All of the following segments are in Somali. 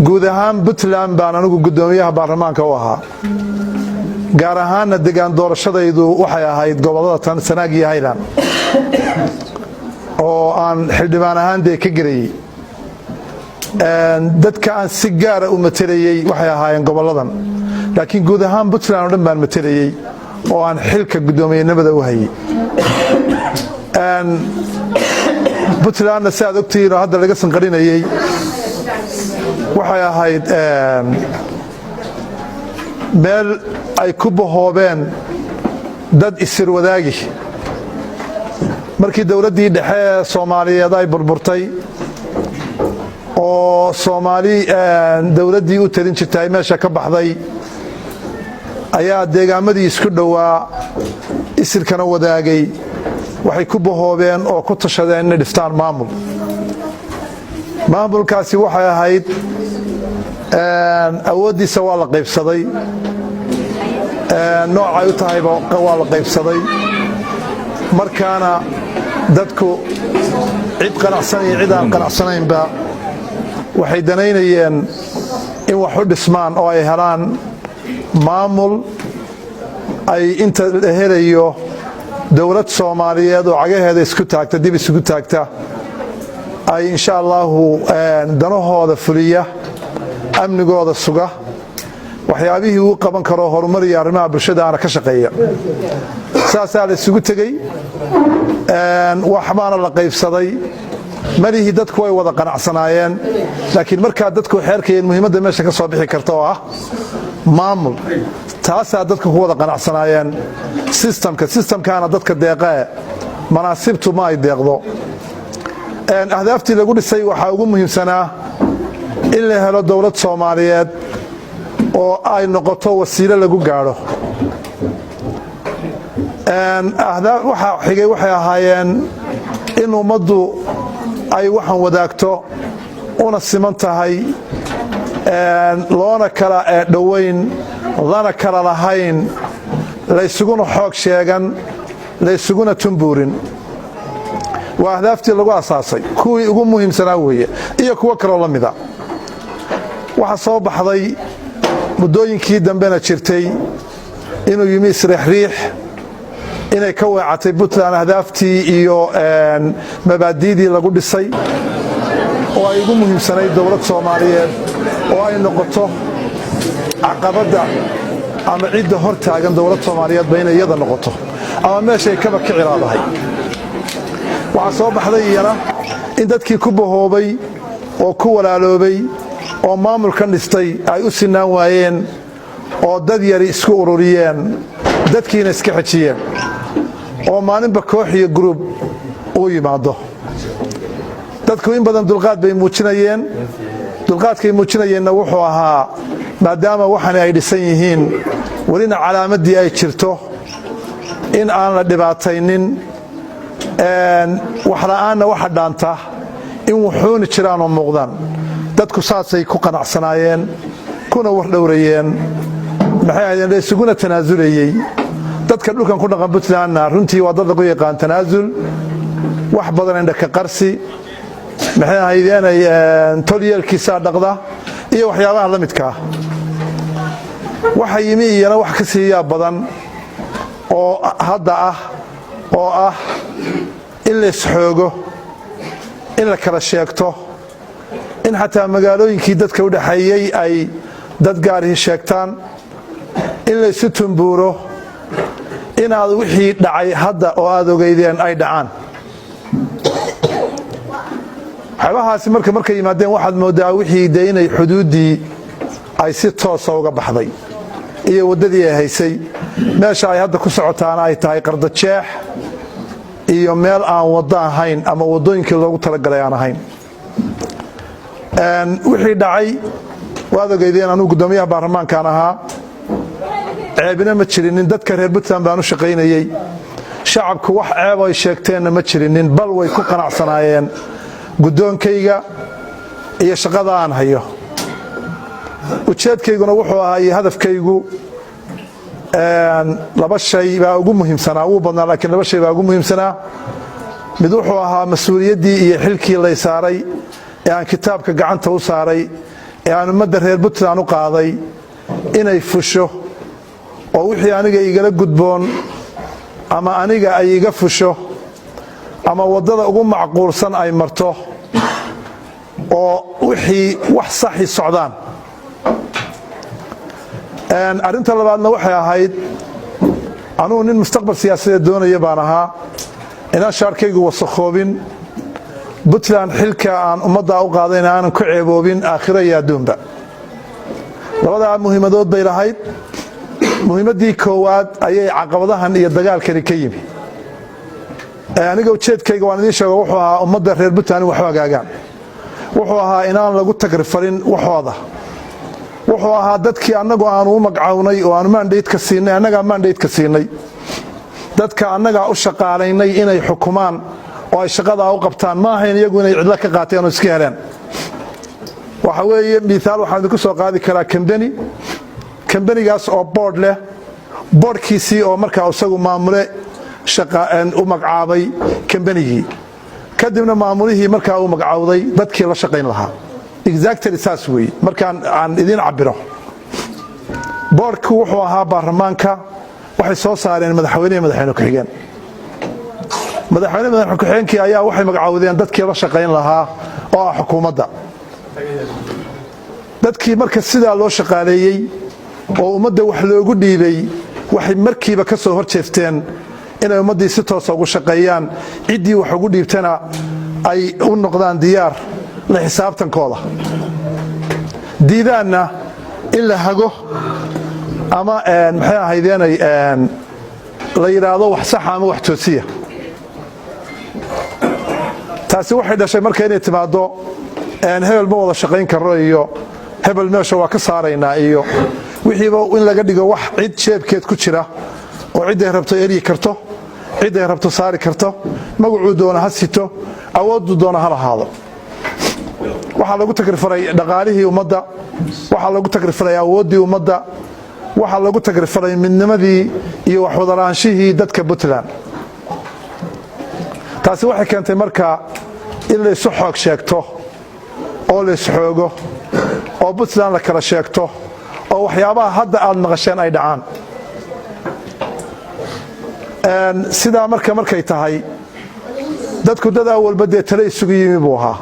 Guud ahaan Puntland baan anigu guddoomiyaha baarlamaanka u ahaa, gaar ahaanna degaan doorashadaydu waxay ahayd gobollada tan Sanaag iyo Highland oo aan xildhibaan ahaan dee ka gelayey. Dadka aan si gaara u matelayey waxay ahaayeen gobolladan, laakiin guud ahaan Puntland oo dhan baan matelayey oo aan xilka guddoomiyenimada u hayey. Puntlandna si aad ogtihiin oo hadda laga sanqarinayey waxay ahayd meel ay ku bahoobeen dad isir wadaagi. Markii dowladdii dhexe ee Soomaaliyeed ay burburtay oo Soomaali dowladdii u talin jirtay ay meesha ka baxday, ayaa deegaamadii isku dhowaa isirkana wadaagay waxay ku bahoobeen oo ku tashadeen inay dhistaan maamul. Maamulkaasi waxay ahayd awooddiisa waa la qaybsaday, noocay u tahayba waa la qaybsaday. Markaana dadku cid qanacsan iyo cid aan qanacsanaynba waxay danaynayeen in wax u dhismaan oo ay helaan maamul ay inta la helayo dowlad Soomaaliyeed oo cagaheeda isku taagta, dib isugu taagta, ay insha Allahu danahooda fuliya, amnigooda suga, waxyaabihii uu qaban karo horumar iyo arrimaha bulshadaana ka shaqeeya. Saasaa la isugu tegey, waxbaana la qaybsaday. Malihii dadku way wada qanacsanaayeen, laakiin markaa dadku waxay arkayeen muhiimadda meesha ka soo bixi karta oo ah maamul. Taasaa dadku ku wada qanacsanaayeen. Systemkaana dadka deeqee, manaasibtu ma ay deeqdo. Ahdaaftii lagu dhisay waxaa ugu muhiimsanaa in la helo dowlad Soomaaliyeed oo ay noqoto wasiilo lagu gaadho. Waxaa xigay waxay ahaayeen in ummaddu ay waxan wadaagto, una siman tahay, loona kala dhowayn, lana kala lahayn, laysuguna xoog sheegan, laysuguna tumbuurin. Waa ahdaaftii lagu asaasay kuwii ugu muhiimsanaa weeye iyo kuwo kaloo la mida. Waxaa soo baxday muddooyinkii dambena jirtay inuu yimi isriixriix, inay ka weecatay Puntland ahdaaftii iyo mabaadi'dii lagu dhisay oo ay ugu muhiimsanayd dowlad Soomaaliyeed, oo ay noqoto caqabadda ama cidda hor taagan dowlad Soomaaliyeedba inay iyada noqoto ama meeshay kaba kici laadahay. Waxaa soo baxday iyana in dadkii ku bahoobay oo ku walaaloobay oo maamulkan dhistay ay u sinaan waayeen oo dad yari isku ururiyeen, dadkiina iska xejiyeen, oo maalinba koox iyo group uu yimaado. Dadku in badan dulqaad bay muujinayeen. Dulqaadkay muujinayeenna wuxuu ahaa maadaama waxani ay dhisan yihiin, welina calaamaddii ay jirto, in aan la dhibaataynin. Waxla'aanna waxa dhaanta in wuxuuni jiraanoo muuqdaan. Dadku saasay ku qanacsanaayeen kuna wardhowrayeen, maxay ahaydeen, la isuguna tanaasulayey. Dadka dhulkan ku dhaqan Puntlandna runtii waa dad lagu yaqaan tanaasul wax badan, indhaka qarsi, maxay ahaydeenay, tolyeelkiisaa dhaqda iyo waxyaabaha la midkaa. Waxa yimi iyana wax ka siiyaa badan oo hadda ah, oo ah in la isxoogo, in la kala sheegto, in xataa magaalooyinkii dadka u dhexeeyey ay dad gaarihi sheegtaan, in la isu tumbuuro, inaad wixii dhacay hadda oo aad ogeydeen ay dhacaan. Waxyaabahaasi markay yimaadeen, waxaad mooddaa wixii dee inay xuduuddii ay si toosa uga baxday iyo waddadii ay haysay. Meesha ay hadda ku socotaana ay tahay qardajeex iyo meel aan waddo ahayn ama waddooyinkii loogu talagalay aan ahayn. Wixii dhacay waad ogeydeen. Anugu guddoomiyaha baarlamaankaan ahaa, ceebina ma jirinin. Dadka reer Puntland baan u shaqaynayey. Shacabku wax ceeb ay sheegteenna ma jirinin, bal way ku qanacsanaayeen guddoonkayga iyo shaqada aan hayo. Ujeedkayguna wuxuu ahaa iyo hadafkaygu laba shay baa ugu muhiimsanaa. Wuu badnaa, laakiin laba shay baa ugu muhiimsanaa. Mid wuxuu ahaa mas-uuliyaddii iyo xilkii lay saaray ee aan kitaabka gacanta u saaray. Ee aan ummadda reer Puntland u qaaday inay fusho, oo wixii aniga igala gudboon ama aniga ay iga fusho ama waddada ugu macquulsan ay marto, oo wixii wax saxi socdaan. Arrinta labaadna waxay ahayd, anugu nin mustaqbal siyaasadeed doonaya baan ahaa, inaan shaarkaygu wasakhoobin, Puntland xilka aan ummaddaa u qaadayna aanan ku ceeboobin aakhiro iyo adduunba. Labadaa muhiimadood bay lahayd. Muhiimaddii koowaad ayay caqabadahan iyo dagaalkani ka yimi. Aniga ujeedkayga waan idiin sheego, wuxuu ahaa ummadda reer Puntland in waxu hagaagaan, wuxuu ahaa inaan lagu tagrifalin waxooda, wuxuu ahaa dadkii annagu aanu u magcawnay oo aanu mandate-ka siinay, annagaa mandate-ka siinay dadka, annagaa u shaqaalaynay inay xukumaan oo ay shaqadaa u qabtaan. Ma ahayn iyagu inay cidlo ka qaateen oo iska heleen. Waxa weeye, miaal waxaan idinku soo qaadi karaa company, company-gaas oo board leh, board-kiisii oo markaa isagu maamule u magacaabay company-gii, kadibna maamulihii markaa uu magacowday dadkii la shaqayn lahaa. Exactly saas weeye. Markaan aan idiin cabiro, board-ku wuxuu ahaa baarlamaanka. Waxay soo saareen madaxweynehi, madaxweyne ku-xigeen. Madaxweyne, madaxweyne ku-xigeenkii ayaa waxay magacowdeen dadkii la shaqayn lahaa oo ah xukuumadda. Dadkii marka sidaa loo shaqaaleeyey oo ummadda wax loogu dhiibay, waxay markiiba ka soo hor jeesteen inay ummaddii si toosa ugu shaqeeyaan, ciddii wax ugu dhiibtana ay u noqdaan diyaar la xisaabtankooda, diidaanna in la hago ama, maxay ahaydeenay, la yidhaahdo wax saxa ama wax toosiya. Taasi waxay dhashay marka inay timaaddo hebel ma wada shaqayn karo iyo hebel meesha waa ka saaraynaa iyo wixiiba in laga dhigo wax cid jeebkeed ku jira oo cidday rabto eryi karto, cidday rabto saari karto, magacuu doona ha sito, awoodduu doona ha lahaado. Waxaa lagu tagrifalay dhaqaalihii ummadda, waxaa lagu tagrifalay awooddii ummadda, waxaa lagu tagrifalay midnimadii iyo waxwadalaanshihii dadka Puntland. Taasi waxay keentay marka in laysu xoog sheegto oo laysxoogo oo Puntland la kala sheegto oo waxyaabaha hadda aad maqasheen ay dhacaan. Sidaa marka markay tahay, dadku dad awalba dee tale isugu yimi buu ahaa,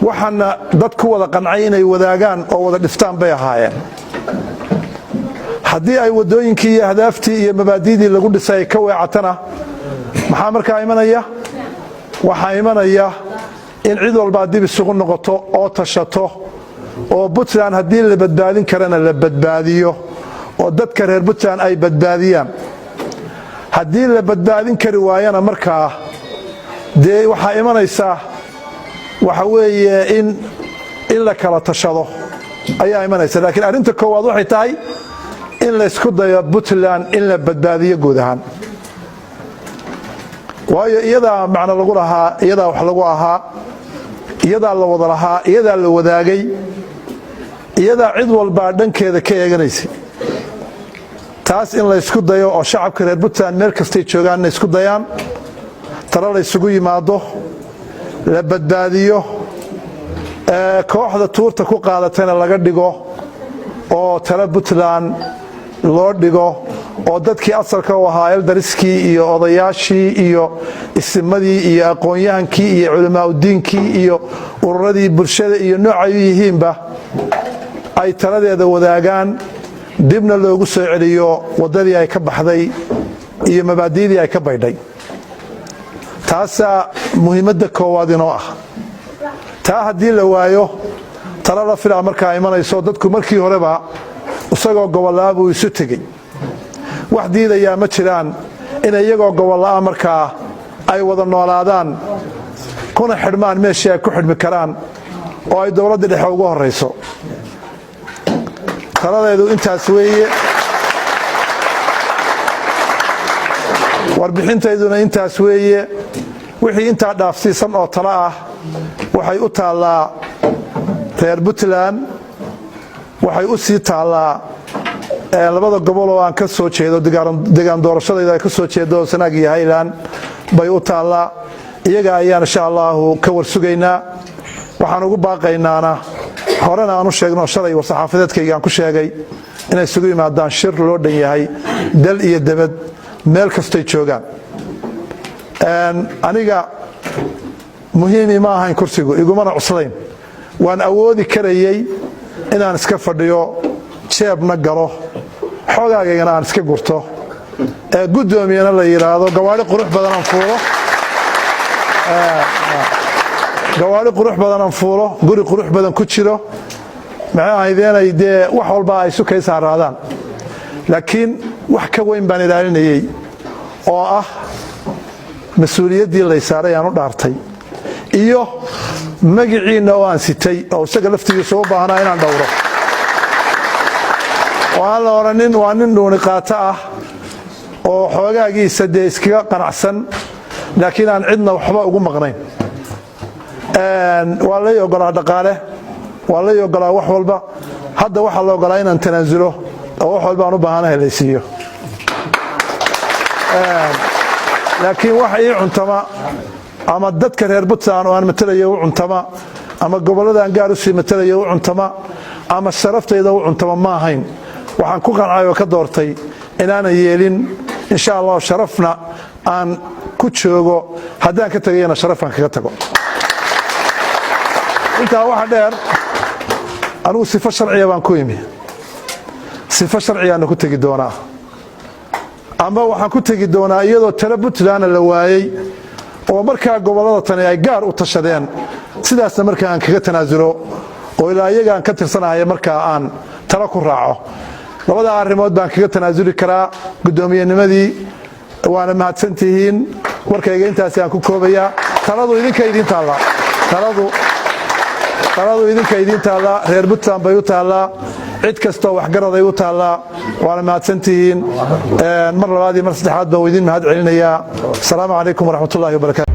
waxaana dad ku wada qancay inay wadaagaan oo wada dhiftaan bay ahaayeen. Haddii ay waddooyinkii iyo ahdaaftii iyo mabaadi'dii lagu dhisay ay ka weecatana, maxaa markaa imanaya? Waxaa imanaya in cid walbaa dib isugu noqoto oo tashato, oo Puntland haddii la badbaadin karana la badbaadiyo oo dadka reer Puntland ay badbaadiyaan. Haddii la badbaadin kari waayana, markaa dee waxaa imanaysaa, waxa weeye, in la kala tashado ayaa imanaysa. Laakiin arrinta koowaad waxay tahay in laysku dayo Puntland in la badbaadiyo guud ahaan, waayo iyadaa macno lagu lahaa, iyadaa wax lagu ahaa, iyadaa la wada lahaa, iyadaa la wadaagay, iyadaa cid walbaa dhankeeda ka eeganaysay. Taas in laysku dayo oo shacabka reer Puntland meel kastay joogaan inay isku dayaan, talo laysugu yimaado, la badbaadiyo, kooxda tuurta ku qaadatayna laga dhigo oo talo Puntland loo dhigo, oo dadkii asalka u ahaa, elders-kii iyo odayaashii iyo isimadii iyo aqoon-yahankii iyo culamaauddiinkii iyo ururadii bulshada iyo noocay u yihiinba ay taladeeda wadaagaan, dibna loogu soo celiyo waddadii ay ka baxday iyo mabaadi'dii ay ka baydhay. Taasaa muhiimadda koowaad inoo ah. Taa haddii la waayo, talo la filaa markaa imanayso. Dadku markii horeba isagoo gobollaa buu isu tegey, wax diidayaa ma jiraan in iyagoo gobolla'a markaa ay wada noolaadaan, kuna xidhmaan meeshii ay ku xidhmi karaan oo ay dowladda dhexe ugu horrayso. Taladeedu intaas weeye, warbixintayduna intaas weeye. Wixii intaa dhaafsiisan oo talo ah waxay u taallaa reer Puntland, waxay u sii taallaa labada gobol oo aan ka soo jeedo, degaan doorashadayda ay ka soo jeedo, Sanaag iyo Highland bay u taallaa. Iyaga ayaan insha Allahu ka warsugaynaa. Waxaan ugu baaqaynaana Horena aan u sheegno, shalay war-saxaafadeedkayga aan ku sheegay, inay isugu yimaadaan shir loo dhan yahay, dal iyo debed, meel kastoy joogaan. Aniga muhiimi ma ahayn kursigu, igumana cuslayn. Waan awoodi karayey inaan iska fadhiyo, jeebna galo, xoogaagaygana aan iska gurto, ee guddoomiyana la yidhaahdo, gawaari qurux badanaan fuulo, gawaari qurux badanaan fuulo, guri qurux badan ku jiro, maxay ahaydeenay dee wax walba ay sukay saaraadaan. Laakiin wax ka weyn baan ilaalinayey, oo ah mas-uuliyaddii lay saaray, aan u dhaartay, iyo magiciinna oo aan sitay, oo isaga laftigiisa u baahnaa inaan dhowro, oo aan la odhanin waa nin dhuuni qaato ah oo xoogaagiisa dee iskaga qanacsan, laakiin aan cidna waxba ugu maqnayn. Waa lay ogolaa dhaqaale, waa lay ogolaa wax walba. Hadda waxaa la ogolaa inaan tanaasulo oo wax walba aan u baahanahay laysiiyo, laakiin wax ii cuntama ama dadka reer Puntland oo aan matalayo u cuntama, ama gobolladaan gaar usii matalayo u cuntama, ama sharaftayda u cuntama ma ahayn. Waxaan ku qancay oo ka doortay inaanan yeelin. Insha Allah sharafna aan ku joogo, haddaan ka tegayana sharafaan kaga tago. Intaa waxa dheer, anigu sifo sharciya baan ku imi, sifo sharciyaana ku tegi doonaa, ama waxaan ku tegi doonaa iyadoo tale Puntlandna la waayey oo markaa gobollada tani ay gaar u tashadeen, sidaasna markaa aan kaga tanaasulo, oo ilaa iyagaan ka tirsanahay markaa aan talo ku raaco. Labada arrimood baan kaga tanaasuli karaa guddoomiyennimadii. Waana mahadsantihiin. Warkayga intaasi aan ku koobayaa. Taladu idinka idiin taallaa, taladu idinka idiin taallaa, reer Puntland bay u taallaa, cid kastoo waxgaraday u taallaa. Waana mahadsantihiin. Mar labaad iyo mar saddexaad baan idin mahad celinayaa. Asalaamu calaykum waraxmatullahi wabarakatu.